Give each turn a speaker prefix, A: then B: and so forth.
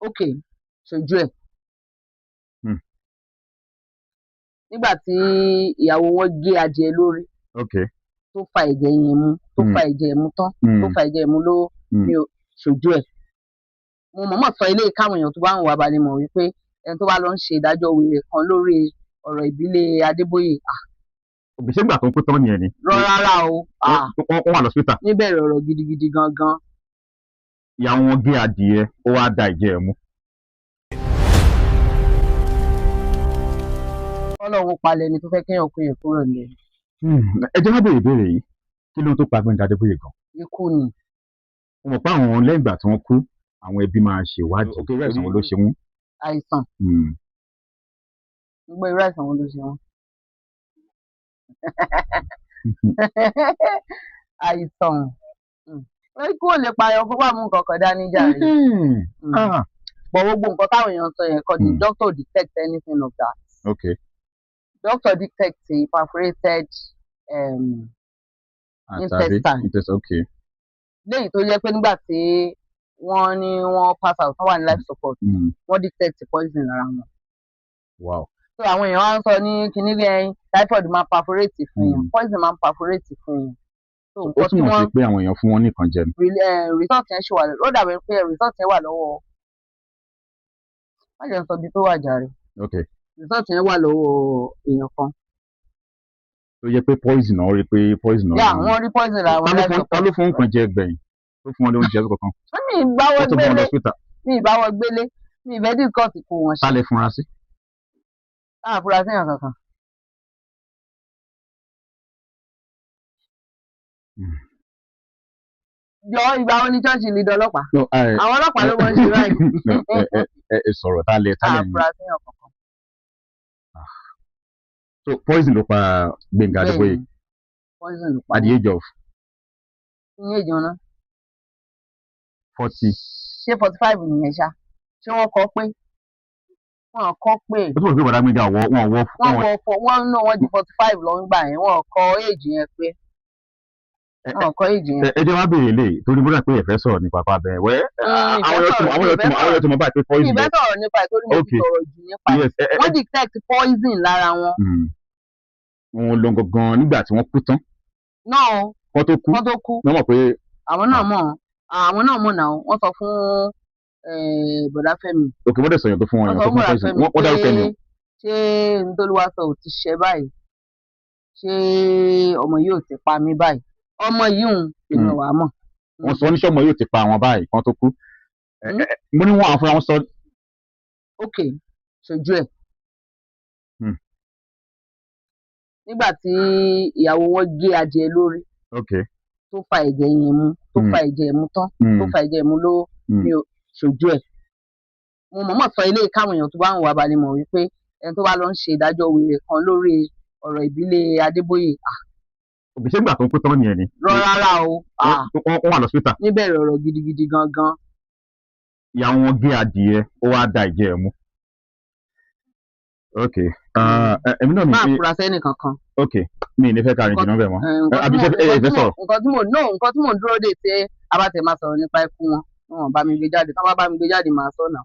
A: Ok, ṣojú ẹ̀. Nígbà tí ìyàwó wọn gé adìẹ lórí, tó fa ẹ̀jẹ̀ yẹn mu, tó fa ẹ̀jẹ̀ mu tán, tó fa ẹ̀jẹ̀ mu ló ní o ṣojú ẹ̀. Mo mọ̀ọ́mọ̀ sọ eléyìí káwọn èèyàn tó bá ń wà balẹ̀ mọ̀ wípé ẹni tó bá lọ ń ṣe ìdájọ́ wèrè kan lórí ọ̀rọ̀ ìbílẹ̀ Adébóyè, ah.
B: Òbí ṣé gbà tó ń kú tán nìyẹn ni?
A: Rọ rárá o, ah.
B: Wọ́n wà lọ́sítà.
A: Níbẹ̀rẹ̀ ọ̀rọ̀ gidigidi gangan.
B: Ìyàwó wọn gé adìẹ, ó wá da ẹ̀jẹ̀ ẹ̀ mu.
A: Ọlọ́run palẹ̀ ni tó fẹ́ kéèyàn kú yẹn kúrò nílẹ̀.
B: Ẹ jẹ́ wá béèrè ìbéèrè yìí: kí ló tó pa Gbẹ́ngà Adébóyè gan?
A: Ikú ni.
B: Mo mọ̀ pé àwọn lẹ́yìn ìgbà tí wọ́n kú, àwọn ẹbí máa ṣèwádìí irú àìsàn wo ló ṣe wọ́n.
A: Àìsàn. Gbogbo irú àìsàn wo ló ṣe wọ́n? Àìsàn. Ikú ò lè pààyàn kó bá mú nǹkan kan dání jàre.
B: Ah.
A: But gbogbo nǹkan táwọn èèyàn sọ yẹn kọ́ the doctor detect anything of that. Doctor detect a perforated
B: Àtàrí
A: intestine.
B: Intestine, okay.
A: Léyìí tó jẹ́ pé nígbà tí wọ́n ní wọ́n pass out, wọ́n wà ní life support, wọ́n detect poison lára wọn. So àwọn èèyàn wá ń sọ ní kinní bí ẹyin typhoid máa perforate fún yàn, poison máa perforate fún yàn. So
B: Ó
A: nǹkan tí
B: túmọ̀
A: wọ́n
B: sí pé àwọn èèyàn fún wọn nìkan jẹ ni.
A: Result yẹn ṣì wà, ó dàbí pé result yẹn wà lọ́wọ́, má jẹ́ n sọ ibi tó wà jàre. Result yẹn wà lọ́wọ́ èèyàn kan.
B: Tó yẹ pé poison náà, rí pé poison náà.
A: Yà wọ́n rí poison lára wọn
B: Ta ló
A: life
B: fún ta
A: support.
B: ló fún nǹkan jẹ gbẹ̀yìn tó fún wọn ní oúnjẹ kankan?
A: Mi ì báwọ́
B: Ó tó gbé wọn lọ
A: gbélé
B: hospital.
A: Mi ì báwọ́ gbélé, mi ì fẹ́ discuss ikú wọn
B: Ta
A: ṣe.
B: lẹ fúnra sí?
A: Láà fura séèyàn kankan. Jọ, ìgbà wo ni church leader ọlọ́pàá?
B: No,
A: Àwọn ọlọ́pàá ló máa ń ṣe báyìí.
B: No, ẹ sọ̀rọ̀, ta lẹ
A: Láà
B: ní.
A: fura séèyàn kankan.
B: So poison ló pa Gbẹ́ngà Adébóyè?
A: Bẹ́ẹ̀ni, poison ló pa
B: At the
A: wọ́n.
B: age of?
A: Ní èjì wọn náà.
B: 40.
A: Ṣé 45 nìyẹn ṣá? Ṣé wọ́n kọ pé wọ́n kọ pé
B: Ó túmọ̀ sí pé bọ̀dá Gbẹ́ngà wọ wọn wọ
A: wọ́n wọ fọ wọ́n náà, wọ́n ju 45 lọ ń gbà yẹn, wọ́n kọ age yẹn pé wọ́n kọ age yẹn.
B: Ẹ jẹ́ wá béèrè lè torí bóyá pé ẹ fẹ́ sọ̀rọ̀ nípa pa bẹ́ẹ̀ wẹ́.
A: Ìfẹ́
B: Àwọn yóò tún
A: sọ̀rọ̀,
B: àwọn yóò tún
A: ìfẹ́
B: àwọn yóò tún mọ̀ báyìí pé
A: mi
B: poison
A: ìfẹ́ sọ̀rọ̀ nípa ẹ̀ torí mo ti sọ̀rọ̀ jù nípa ẹ̀.
B: Yes, ẹ
A: Wọ́n detect poison lára wọn.
B: Wọn lọ gangan nígbà tí wọ́n kú tán?
A: Náà.
B: Wọ́n tó kú?
A: Wọ́n tó kú.
B: Wọ́n mọ̀ pé
A: Àwọn náà mọ̀, àwọn náà mọ̀ náà, wọ́n sọ fún bọ̀dá Fẹ́mi.
B: Òkè, wọ́n dẹ̀ sọ̀yàn tó fún wọn
A: Wọ́n
B: yàn
A: sọ
B: tó
A: fún
B: fún
A: bọ̀dá
B: poison.
A: Fẹ́mi
B: Wọ́n dárúkọ
A: pé
B: ẹni o.
A: ṣé ntòlúwa sọ ò ti ṣe báyìí? Ṣé ọmọ yìí ò ti pa mí báyìí? Ọmọ yìí ń èmi ò wá mọ̀.
B: Wọ́n sọ oníṣẹ́ ọmọ yóò ti pa àwọn báyìí kan tó kú. Mo ní wọn àwọn fúnra wọn sọ.
A: Ok, ṣojú ẹ̀. Nígbà tí ìyàwó wọn gé adìẹ lórí, tó fa ẹ̀jẹ̀ yẹn mu, tó fa ẹ̀jẹ̀ mu tán, tó fa ẹ̀jẹ̀ mu ló ní o ṣojú ẹ̀. Mo mọ̀ọ́mọ̀ sọ eléyìí káwọn èèyàn tó bá ń wà balẹ̀ mọ̀ wípé ẹni tó bá lọ ń ṣe ìdájọ́ wèrè kan lórí ọ̀rọ̀ ìbílẹ̀ Adébóyè, ah.
B: Òbí ṣé gbà tó ń kú tán nìyẹn ni?
A: Rọ rárá o, ah.
B: Wọ́n wà lọ́sítà.
A: Níbẹ̀rẹ̀ ọ̀rọ̀ gidigidi gangan.
B: Ìyàwó wọn gé adìẹ, ó wá da ẹ̀jẹ̀ ẹ̀ mu. Ok, èmi náà mi
A: Máa
B: fi
A: fura sẹ́nì kankan.
B: Ok, mi ì ní fẹ́ kárin jìnnà bẹ́ẹ̀ mọ́.
A: Nǹkan
B: Àbí
A: tí
B: ṣe
A: mò-
B: ẹ
A: nǹkan
B: fẹ́
A: tí mò-
B: sọ̀rọ̀?
A: Nǹkan tí mò no, nǹkan tí mò ń dúró dè tí a bá tẹ̀ máa sọ̀rọ̀ nípa ikú wọn, wọn bá mi gbé jáde. Tí wọ́n bá bá mi gbé jáde, màá sọ náà.